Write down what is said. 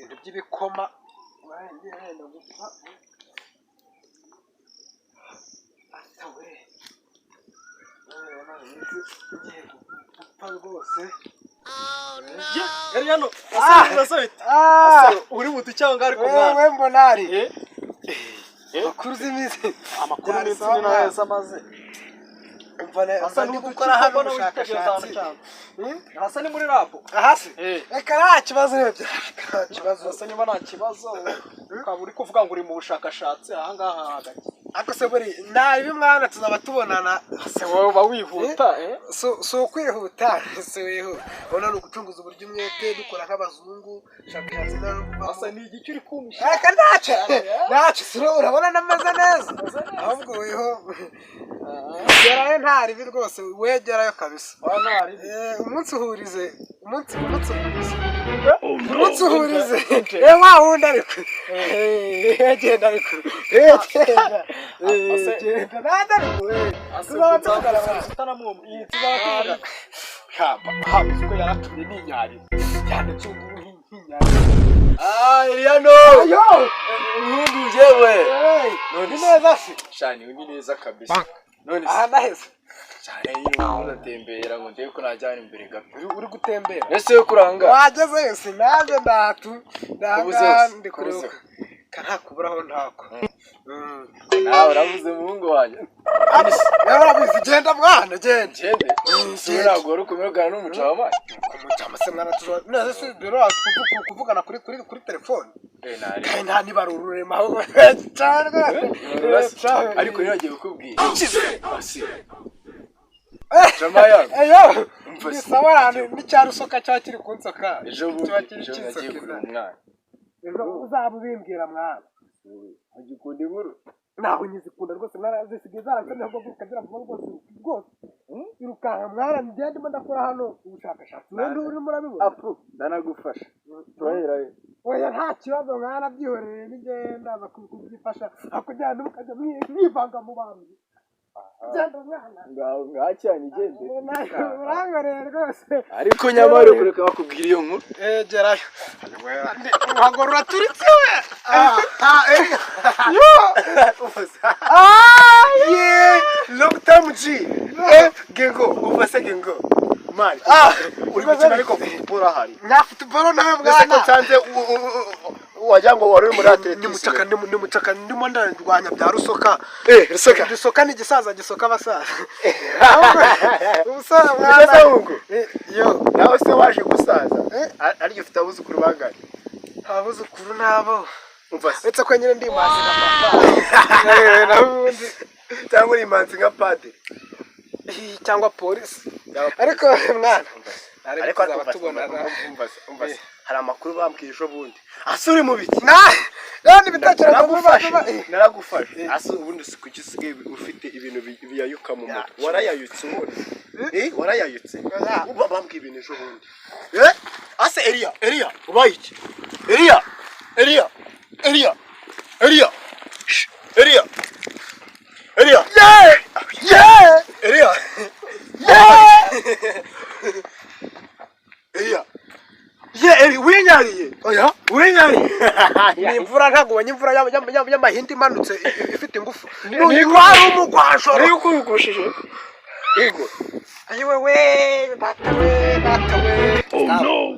Ibintu by'ibikoma ngiye wenda gupfa. Ata we, ngiye gupfa rwose. Yari hano. Ah! Asa bite? Ah! Uri mutu cyangwa ariko mwana? Wewe mbonari. Eh? Eh? Amakuru z'iminsi? Amakuru Byari iminsi sawa, ni mwana. neza maze. Umva Asa mba ndi n'uduki gukora hano mbona witegereza ahantu ubushakashatsi. cyane. Hmm? Asa ni muri lab. Aha se? Eh. Reka, nta kibazo urebye, nta kibazo. Asa niba nta kibazo, ukaba uri kuvuga ngo uri mu bushakashatsi aha ngaha hagati. Ariko se buri nta bibi mwana, tuzaba tubonana. Se wowe uba wihuta, eh? Si ukwihuta, si wihuta, ubona ni ugucunguza uburyo umwete dukora nk'abazungu, ubushakashatsi. Asa ni igiki uri kumisha? Reka, ntacyo, ntacyo. Si urabona nameze neza? Ahubwo weho gerayo, nta ribi rwose, wegerayo kabisa. Wa nta ribi. Umunsi uhurize, umunsi uhurize, umunsi uhurize. Wa wundi ariko genda, ariko genda. Genda nanda, ariko Asa tuzaba tuvugana. Utanamwumva. Tuzaba tuvugana. Kamba habuze ko yaratumye ninyarira cyane cy'ubu nk'inyarira. Ah, Eliano! Ayo! Umuhungu njyewe! Hey, None ni se- neza se? Shani, ni neza kabisa. None se Aha naheze. cyane iyo ndatembera ngo ndebe ko najyana imbere gato. Uri gutembera? Ese yo kuranga? Wagezeyo si nanjye ndatu Kubuze ndanga hose, ndi kureba kubuze. Ka ntakuburaho ntako. Nawe urabuze, muhungu wanjye. Nawe urabizi, genda mwana, genda. Gende. Si ntabwo wari ukumenya n'umucama. Kumucama se mwana, tuzo neza se biro kuvugana kuri telefone? Eh, nari. Kandi nta nibarura ahubwo cyane rwose. Ariko rero nagiye kukubwira. Asi. Jama yangu. Eyo. Umva se. Ni sawa ahantu n'icyarusoka cyaba kiri kunsoka. Ejo bundi Kiba kiri ejo nagiye kinsokeza. kureba umwana. Ejo uzaba ubimbwira mwana. Ugikunda inkuru? Ntaho nyizikunda rwose mwana, zisigaye zaransamye ahubwo ukagira vuba rwose rwose. Irukanka mwana, njye ndimo ndakora hano ubushakashatsi, wenda urimo urabibona. Apu, ndanagufasha. Turahera he? Oya, nta kibazo mwana, byihorere, nijye ndaza kubyifasha aho kugira ngo mukajya mwivanga mu bantu. Genda mwana. Ngaho ngaho cyane, igende. Urankoreye rwose. Ariko nyamara kureka bakubwira iyo nkuru. Gerayo, uruhago ruraturitse we. Yeah, long time G. Gengo, umva se Gengo. Man, uri gukina ariko football ahari. Nta football nawe. Ese ko Mwana. nsanze wagira ngo wari uri muri atletisme. Nimucaka, nimucaka, ndimo ndarwanya bya rusoka. Eh, rusoka. Rusoka ni igisaza gisoka abasaza. Umusaza mwana. Ese ahubwo Yo. Nawe se waje gusaza? Eh. Ariko ufite abuzukuru bangahe? Abuzukuru nabo. Umva se. Uretse ko nyine ndi imanzi nka papa. Naho ubundi Cyangwa uri imanzi nka padiri. Cyangwa polisi. Cyangwa Ariko mwana, Ariko tuzaba umva se, tubonana. umva se, umva se. Hari amakuru bambwiye ejo bundi. Ase uri mu biki? Na rero ibitekerezo vuba Naragufashe. vuba. Naragufashe. Ase ubundi si kuki usigaye ufite ibintu biyayuka mu mutwe? Warayayutse ubundi? Eh, warayayutse? Oya. Uba bambwiye ibintu ejo bundi. Eh? Ase Elia, Elia, ubaye iki? Elia, Elia, Elia, Elia. Shh, Elia. Elia. Yeah! Yeah! Elia. Yeah! Elia. Ye, Eli, winyariye. Oya. Winyariye. Ni imvura, ntabwo ubonye imvura y'amahindi imanutse ifite ingufu? Ni wari umugwashoro. Niyo ukubigushije. Yego. Ayiwe we, data we, data we. Oh no.